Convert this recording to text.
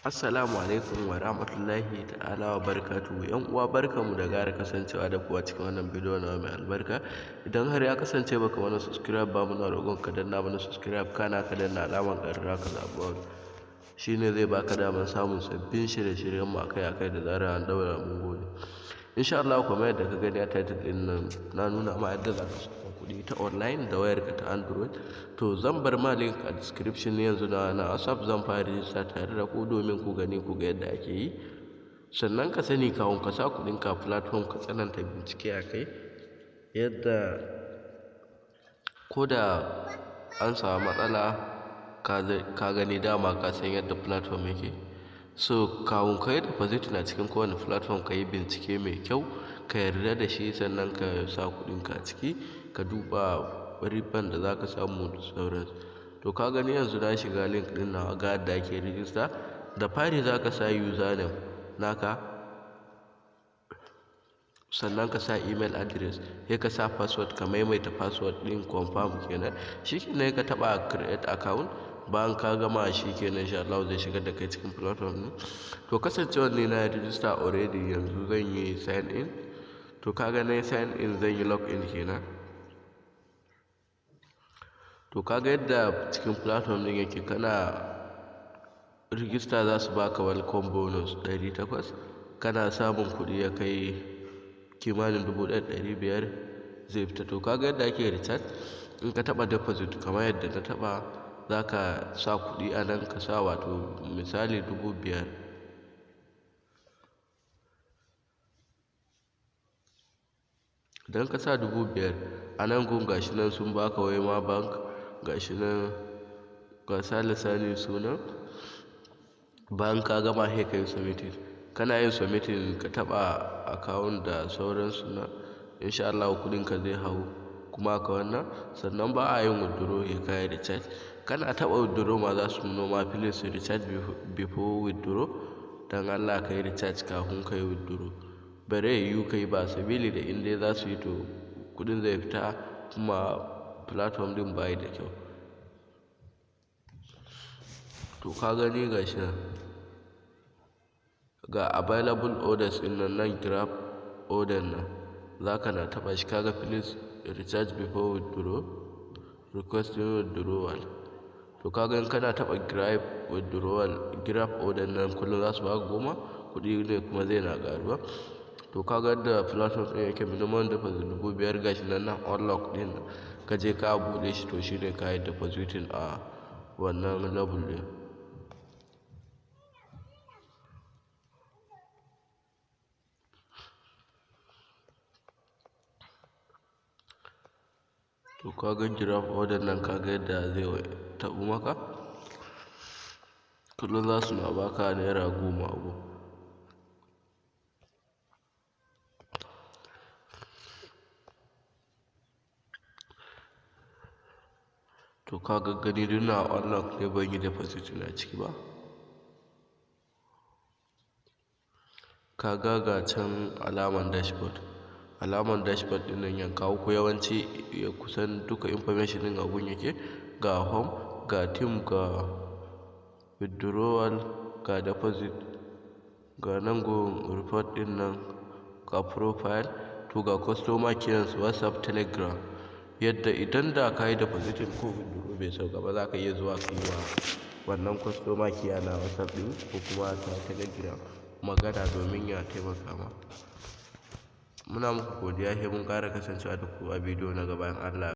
Assalamu alaikum wa rahmatullahi ta'ala wa barakatuhu. ‘Yan uwa, barkanmu da ƙara kasancewa da ku a cikin wannan bidiyo na mai albarka. Idan har ya kasance baka mana subscribe ba, muna roƙon ka danna mana subscribe, kana ka danna alamar ƙararrawa, ka zaɓi all. Shine zai baka damar samun sabbin shirye-shiryen mu akai-akai da zarar an ɗaura. Mun gode. Insha Allah, kamar yadda ka gani a title ɗin nan, na nuna ma yadda za ka samu kuɗi ta online da wayarka ta Android. To, zan bar ma link a description. Yanzu na WhatsApp zan fara rijista tare da ku domin ku gani, ku ga yadda ake yi. Sannan ka sani, kawun ka sa kuɗinka a platform, ka tsananta bincike a kai, yadda ko da an samu matsala, ka gani, dama ka san yadda platform yake. So kawun ka yi deposit na cikin kowane platform, ka yi bincike mai kyau, ka yarda da shi, sannan ka sa kuɗinka a ciki, ka duba riban da za ka samu da sauransu. To, ka gani, yanzu na shiga link ɗin nawa, ga yadda ake rijista. Da fari za ka sa username naka, sannan ka sa email address, sai ka sa password, ka maimaita password ɗin, confirm kenan. Shikenan, ka taɓa create account. Bayan ka gama, shi kenan, insha Allah zai shigar da kai cikin platform ɗin. To, kasancewar ni na rijista already, yanzu zan yi sign in. To, ka ga na yi sign in, zan yi log in kenan. To, ka ga yadda cikin platform ɗin yake. Kana rijista za su baka welcome bonus 800. Kana samun kuɗi ya kai kimanin 1500, zai fita. To, ka ga yadda ake recharge. In ka taɓa deposit kamar yadda na taɓa, za ka sa kuɗi a nan, ka sa wato misali 5000. Idan ka sa 5000 a nan gun, gashi nan sun baka Wema Bank, gashi nan ga Sale Sani sunan. Bayan ka gama, sai ka yi submitting. Kana yin submitting, ka taɓa account da sauransu na, insha Allah kuɗinka zai hau kuma ka wannan. Sannan ba a yin withdraw sai ka yi recharge. Kana taɓa withdraw ma, za su nuno ma "Please recharge before withdraw". Don Allah ka yi recharge kafin ka yi withdraw. Bare yiwu ka yi ba, sabili da in dai za su yi, to kuɗin zai fita, kuma platform ɗin bayi da kyau. To, ka gani, gashi nan ga available orders ɗin nan, nan grab order nan, za ka na taɓa shi. Kaga "Please recharge before withdraw", "Requesting withdrawal". To, kaga in kana taɓa grab withdrawal, grab order nan, kullum za su baka 10, kuɗi ne kuma zai na ƙaruwa. To, kaga yadda platform ɗin yake. Minimum deposit 5000. Gashi nan, nan unlock ɗin, ka je ka buɗe shi, to shine ka yi depositing a wannan level ɗin. To, ka ga grab order nan, ka ga yadda zai taɓu maka. Kullum za su na baka naira 10 a gun. To, ka gaggani, duk na unlock ne, ban yi deposit na ciki ba. Ka ga, ga can alaman dashboard. Alaman dashboard ɗin nan yanka uku, yawanci kusan duka information ɗin a gun yake. Ga home, ga team, ga withdrawal, ga deposit, ga nan gun report ɗin nan, ga profile. To, ga customer care, WhatsApp, Telegram. Yadda idan da ka yi depositing ko withdraw bai sauka ba, za ka iya zuwa ka yi wa wannan customer care na WhatsApp ɗin ko kuma ta Telegram magana domin ya taimaka ma. Muna muku godiya, sai mun ƙara kasancewa da ku a bidiyo na gaba in Allah.